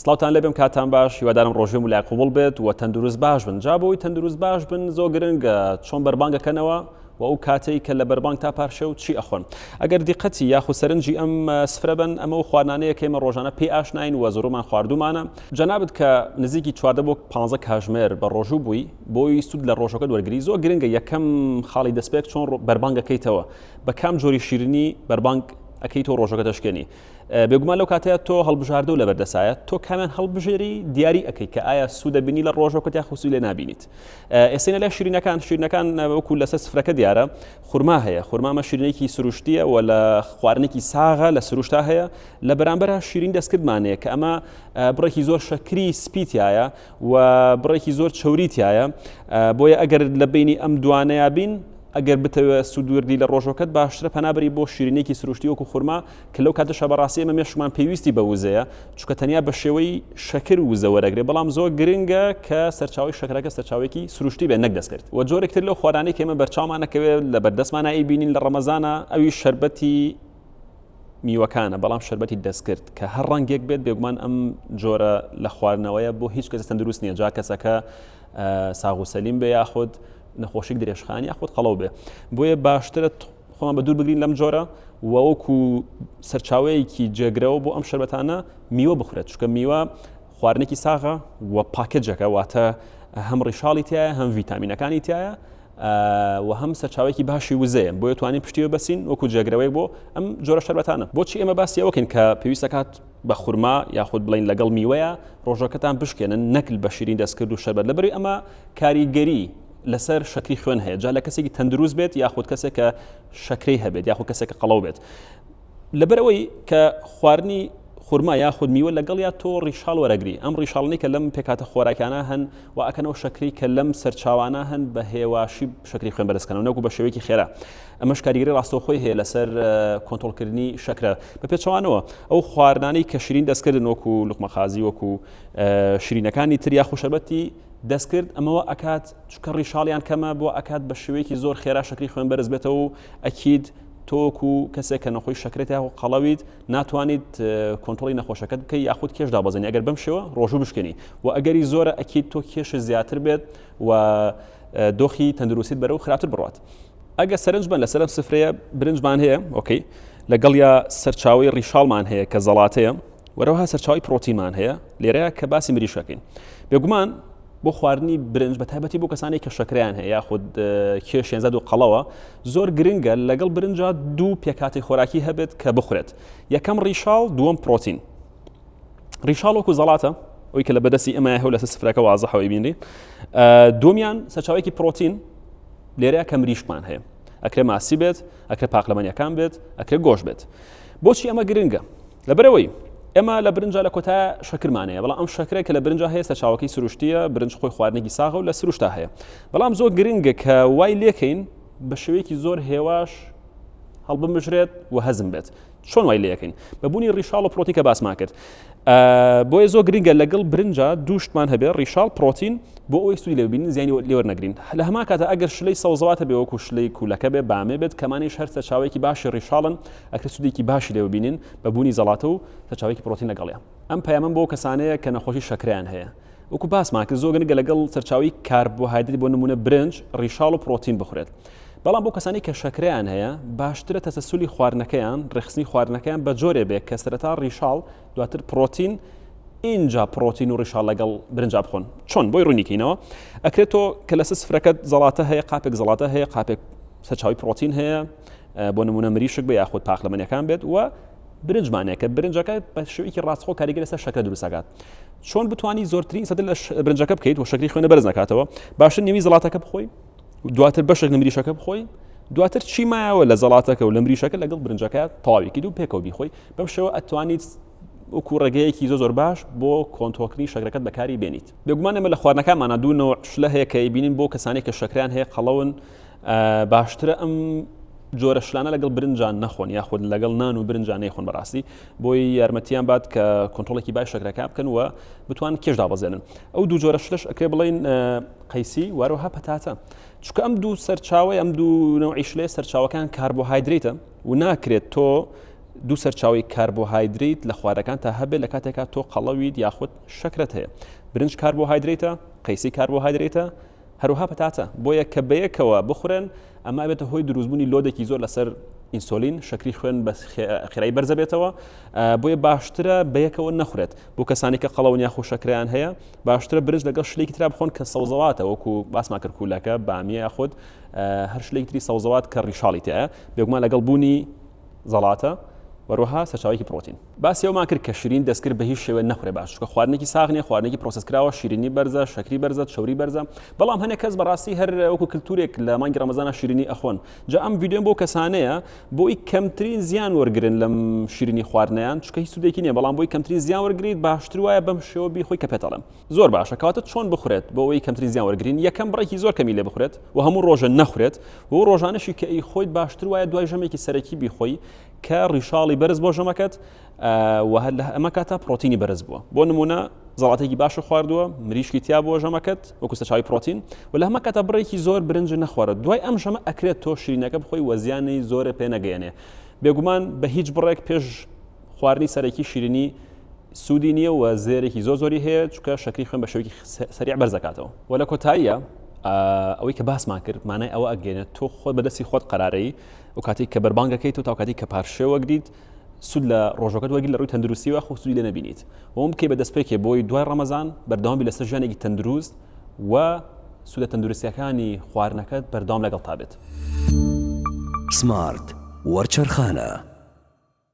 سڵاوتان لێبم کاتان باش هیوادارم ڕۆژێ مولای قوبڵ بێت و تەندروست باش بن جا بۆی تەندروست باش بن زۆر گرنگە چۆن بەربانگەکەنەوە و ئەو کاتەی کە لە بەربانگ تا پارشێو چی ئەخۆن ئەگەر دیقەتی یاخود سەرنجی ئەم سفرە بن ئەمە و خواردنانەیە کە ئێمە ڕۆژانە پێی ئاشناین و زۆرمان خواردومانە جەنابت کە نزیکی 14 بۆ 15 کاژمێر بە ڕۆژوو بووی بۆی سوود لە ڕۆژەکەت وەرگری زۆر گرنگە یەکەم خاڵی دەستپێک چۆن بەربانگەکەیتەوە بە کام جۆری شیرینی بەربانگ ئەکەیتەوە ڕۆژەکە دەشکێنی بێگومان لەو کاتەیە تۆ هەڵبژاردە و لەبەردەسایە تۆ کامیان هەڵبژێری دیاری ئەەکەی کە ئایا سوودە بینی لە ڕۆژەکەت یا خوسی لێ نبینیت ئێسینە لە شیرینەکان شیرینەکان وەکو لەسەر سفرەکە دیارە خورما هەیە خورمامە شیرینێکی سروشتیە و لە خواردنێکی ساغە لە سروشتا هەیە لە بەرامبەر شیرین دەستکردمانەیە کە ئەمە بڕێکی زۆر شەکری سپیتایە و بڕێکی زۆر چەوری تایە بۆیە ئەگەر لە بینی ئەم دوانەیە بین ئەگەر بتەوێت سوودوەرگری لە ڕۆژەکەت باشترە پەنابری بۆ شیرینێکی سروشتی وەکو خورما کە لەو کاتەشا بەڕاستی ئێمە مێشکمان پێویستی بە وزەیە چونکە تەنیا بە شێوەی شەکر وزە وەرەگرێ بەڵام زۆر گرنگە کە سەرچاوی شەکرەکە سەرچاوێکی سروشتی بێت نەک دەستکرد و جۆرێک تر لەو خواردانەی کە ئێمە بەرچاومان نەکەوێت لە بەردەستمانە ئەیبینین لە ڕەمەزانە ئەوی شەربەتی میوەکانە بەڵام شەربەتی دەستکرد کە هەر ڕەنگێک بێت بێگومان ئەم جۆرە لە خواردنەوەیە بۆ هیچ کەس تەندروست نییە جا کەسەکە ساغ و سەلیم بێ یاخود نەخۆشیک درێژخان یاخود قەڵەو بێ بۆیە باشترە خۆمان بە دوور بگرین لەم جۆرە و وەکو سەرچاوەیەکی جێگرەوە بۆ ئەم شەربەتانە میوە بخورێت چونکە میوە خواردنێکی ساغە و پاکێجەکە واتە هەم ڕیشاڵی تایە هەم ڤیتامینەکانی تایە و هەم سەرچاوێکی باشی وزەیە بۆیە توانین پشتی بەسین وەکو جێگرەوەی بۆ ئەم جۆرە شەربەتانە بۆچی ئێمە باسی ئەوەکەین کە پێویستەکات بە خورما یاخود بڵین لەگەڵ میوەیە ڕۆژەکەتان بشکێنن نەکل بە شیرین دەستکرد و شەربەت لەبەری ئەمە کاریگەری لەسەر شەکری خوێن هەیە جا لە کەسێکی تەندروست بێت یاخود کەسێک کە شەکرەی هەبێت یاخود کەسێک کە قەڵەو بێت لەبەرئەوەی کە خواردنی خورما یاخود میوە لەگەڵیا تۆ ڕیشاڵ وەرەگری ئەم ڕیشاڵنی کە لەم پێکاتە خۆراکانە هەن و ئەکەنەوە شەکری کە لەم سەرچاوانە هەن بە هێواشی شەکری خوێن بەرزکەنەوە نەکو بە شێوەیەکی خێرا ئەمەش کاریگەری ڕاستەوخۆی هەیە لەسەر کۆنترۆڵکردنی شەکرە بە پێچەوانەوە ئەو خواردنانەی کە شیرین دەستکردن وەکو لوقمەخازی وەکو شیرینەکانی تر یاخو شەربەتی دەستکرد ئەمەوە ئەکات چونکە ڕیشاڵیان کەمە بۆ ئەکات بە شێوەیەکی زۆر خێرا شەکری خوێن بەرز بێتەوە و ئەکید تۆکو کەسێک کە نەخۆی شەکرێت یاخۆ قەڵەویت ناتوانیت کۆنترۆڵی نەخۆشەکەت بکەی یاخود کێش دابەزێنی ئەگەر بەم شێوە ڕۆژوو بشکێنی و ئەگەری زۆرە ئەکید تۆ کێش زیاتر بێت و دۆخی تەندروستیت بەرەو خراپتر بڕات ئەگە سەرنج بن لەسەر ئەم سفرەیە برنجمان هەیە okay لەگەڵیا سەرچاوی ڕیشاڵمان هەیە کە زەڵاتەیە وەرەوها سەرچاوی پرۆتینمان هەیە لێرەیە کە باسی مریشکەکەین بێگومان بۆ خواردنی برنج بە تایبەتی بۆ کەسانی کە شەکریان هەیە یاخود کێشیان زیاد و قەڵەوە زۆر گرنگە لەگەڵ برنجا دوو پێکاتی خۆراکی هەبێت کە بخورێت یەکەم ڕیشاڵ دووەم پرۆتین ڕیشاڵ وەکو زەڵاتە ئەوی کە لە بەدەستی ئەمە هەو لەسەر سفرەکە وازەحەوەی بینری دومیان سەرچاوێکی پرۆتین لێرە کە مریشکمان هەیە ئەکرێ ماسی بێت ئەکرێ پاقلەمەنیەکان بێت ئەکرێ گۆش بێت بۆچی ئەمە گرنگە لەبەرئەوەی ئێمە لە برنجا لە کۆتا شەکرمان هەیە بەڵام ئەم شەکرە کە لە برنجا هەیە سەرچاوەکەی سروشتیە برنج خۆی خواردنێکی ساغە و لە سروشتا هەیە بەڵام زۆر گرنگە کە وای لێکەین بە شێوەیەکی زۆر هێواش هەڵبمژرێت و هەزم بێت چۆن وای لەکەین بە بوونی ڕیشاڵ و پرۆتین کە باسمان کرد بۆیە زۆر گرنگە لەگەڵ برنجا دووشتمان هەبێ ڕیشاڵ پرۆتین بۆ ئەوەی سوودی لێ ببینین زیانی لێ وەرنەگرین لە هەمان کاتە ئەگەر شلەی سەوزەوات هەبێ وەکو شلەی کوولەکە بێ بامێ بێت کەمانیش هەر سەرچاوەیەکی باشی ڕیشاڵن ئەکرێت سوودێکی باشی لێ ببینین بە بوونی زەڵاتە و سەرچاوەیەکی پرۆتین لەگەڵیان. ئەم پەیامەم بۆ کەسانەیە کە نەخۆشی شەکرەیان هەیە. وەکو باسمان کرد زۆر گرنگە لەگەڵ سەرچاوەی کاربۆهایدرێت بۆ نموونە برنج، ڕیشاڵ و پرۆتین بخورێت. بەڵام بۆ کەسانی کە شەکرەیان هەیە باشترە تەسەلسولی خواردنەکەیان، ڕێکخستنی خواردنەکەیان بە جۆرێ بێ کە سەرەتا ڕیشاڵ دواتر پرۆتین ئینجا پرۆتین و ڕیشاڵ لەگەڵ برنجا بخۆن. چۆن؟ بۆی ڕوونیکەینەوە. ئەکرێت تۆ کە لەسەر سفرەکەت زەڵاتە هەیە قاپێک زەڵاتە هەیە قاپێک سەرچاوەی پرۆتین هەیە بۆ نمونە مریشک بێ یاخود پاقلەمەنیەکان بێت و برنجمانەیە کە برنجەکە بە شێوەیەکی ڕاستخۆ کاریگەر لەسەر شەکرە دروست دەکات چۆن بتانی زۆرترین سەد لە برنجەکە بکەیت و شەکری خوێنە بەرز نکاتەوە باشتر نیوی زەڵاتەکە بخۆی دواتر بەشێک لە مریشەکە بخۆی دواتر چی مایەوە لە زەڵاتەکە و لە مریشەکە لەگەڵ برنجەکە تەواوی کردو پێکەوە بیخۆی بەم شێوە ئەتوانیت وەکو ڕێگەیەکی زۆر زۆر باش بۆ کۆنترۆڵکردنی شەکرەکەت بەکاری بێنیت بێگومان ئێمە لە خواردنەکانمانە دوو نەوع شلە هەیە کە ئەیبینین بۆ کەسانی کە شەکریان هەیە قەڵەون باشترە ئەم جۆرە شلانە لەگەڵ برنجان نەخۆن یاخود لەگەڵ نان و برنجان نەیخۆن بەڕاستی بۆی یارمەتیان بات کە کۆنترۆڵێکی باش شەکرەکە بکەن و بتوان کێش دابەزێنن ئەو دوو جۆرە شلەش ئەکرێ بڵین قەیسی وارەوەها پەتاتە چونکە ئەم دوو سەرچاوی ئەم دوو نەوعی شلێ سەرچاوەکان کاربۆهایدرێتە و ناکرێت تۆ دوو سەرچاوەی کاربۆهایدرەیت لە خواردەکانتا هەبێت لە کاتێکا تۆ قەڵەویت یاخود شەکرەت هەیە. برنج کاربۆهایدرەیتە، قەیسی کاربۆهایدرەیتە، هەروەها پەتاتە. بۆیە کە بەیەکەوە بخورێن ئەمە ئەبێتە هۆی دروستبوونی load ێکی زۆر لەسەر ئینسۆلین، شەکری خوێن بە خێرایی بەرزەبێتەوە، بۆیە باشترە بەیەکەوە نەخورێت. بۆ کەسانی کە قەڵەون یاخود شەکرەیان هەیە باشترە برنج لەگەڵ شلێکی ترا بخۆن کە سەوزەواتە وەکو باسمان کرد کوولەکە، بامیە یاخود هەر شلێکی تری سەوزەوات کە ڕیشاڵی تایە، بێگومان لەگەڵ بوونی زەڵاتە وەروەها سەرچاوەیەکی پرۆتین. باسی ئەومان کرد کە شیرینی دەستکرد بە هیچ شێوەیەک نەخورێ باش چونکە خواردنێکی ساغ نیە خواردنێکی process کراوە شیرینی بەرزە شەکری بەرزە چەوری بەرزە بەڵام هەنێک کەس بەڕاستی هەر وەکو کلتورێک لە مانگی ڕەمەزانە شیرینی ئەخۆن جا ئەم ڤیدیۆم بۆ کەسانەیە بۆی کەمترین زیان وەرگرن لەم شیرینی خواردنیان چونکە هیچ سوودێکی نییە بەڵام بۆی کەمترین زیان وەرگریت باشتر وایە بەم شێوە بیخۆی کە پێتەڵێم زۆر باشە کەواتە چۆن بخورێت بۆ ئەوەی کەمترین زیان وەرگرین یەکەم بڕێکی زۆر کەمی لێ بخورێت و هەموو ڕۆژە نەخورێت و ڕۆژانەشی کە ئی خۆیت باشتر وایە دوای ژەمێکی سەرەکی بیخۆی کە ڕیشاڵی بەرز بۆ ژەمەکەت و هەر لە ئەمە کاتا پرۆتینی بەرز بووە بۆ نمونە زەڵاتێکی باشە خواردووە مریشکی تیا بووە ژەمەکەت وەکو سەرچاوی پرۆتین و لە هەمە کاتا بڕێکی زۆر برنج نەخوارە دوای ئەم ژەمە ئەکرێت تۆ شیرینەکە بخۆی وەزیانی زۆرە پێ نەگەیەنێ بێگومان بە هیچ بڕێک پێش خواردنی سەرەکی شیرینی سوودی نییە و زێرێکی زۆر زۆری هەیە چونکە شەکری خوێن بە شێوەیەکی سەریع بەرز دەکاتەوە و لە کۆتاییە ئەوەی کە باسمان کرد مانای ئەوە ئەگەێنێت تۆ خۆت بەدەستی خۆت قەرارەی ئەو کاتێک کە بەربانگەکەیت و تا کاتێک کە پارشێ وەگریت سوود لە ڕۆژەکەت وەگری لە ڕووی تەندروستیوە خۆ سوودی لێ نەبینیت وم بکەی بە دەستپێکێ بۆی دوای ڕەمەزان بەردەوام بی لەسەر ژیانێکی تەندروست و سوودە تەندروستیەکانی خواردنەکەت بەردەوام لەگەڵ تا بێت. سمارت وەرچەرخانە.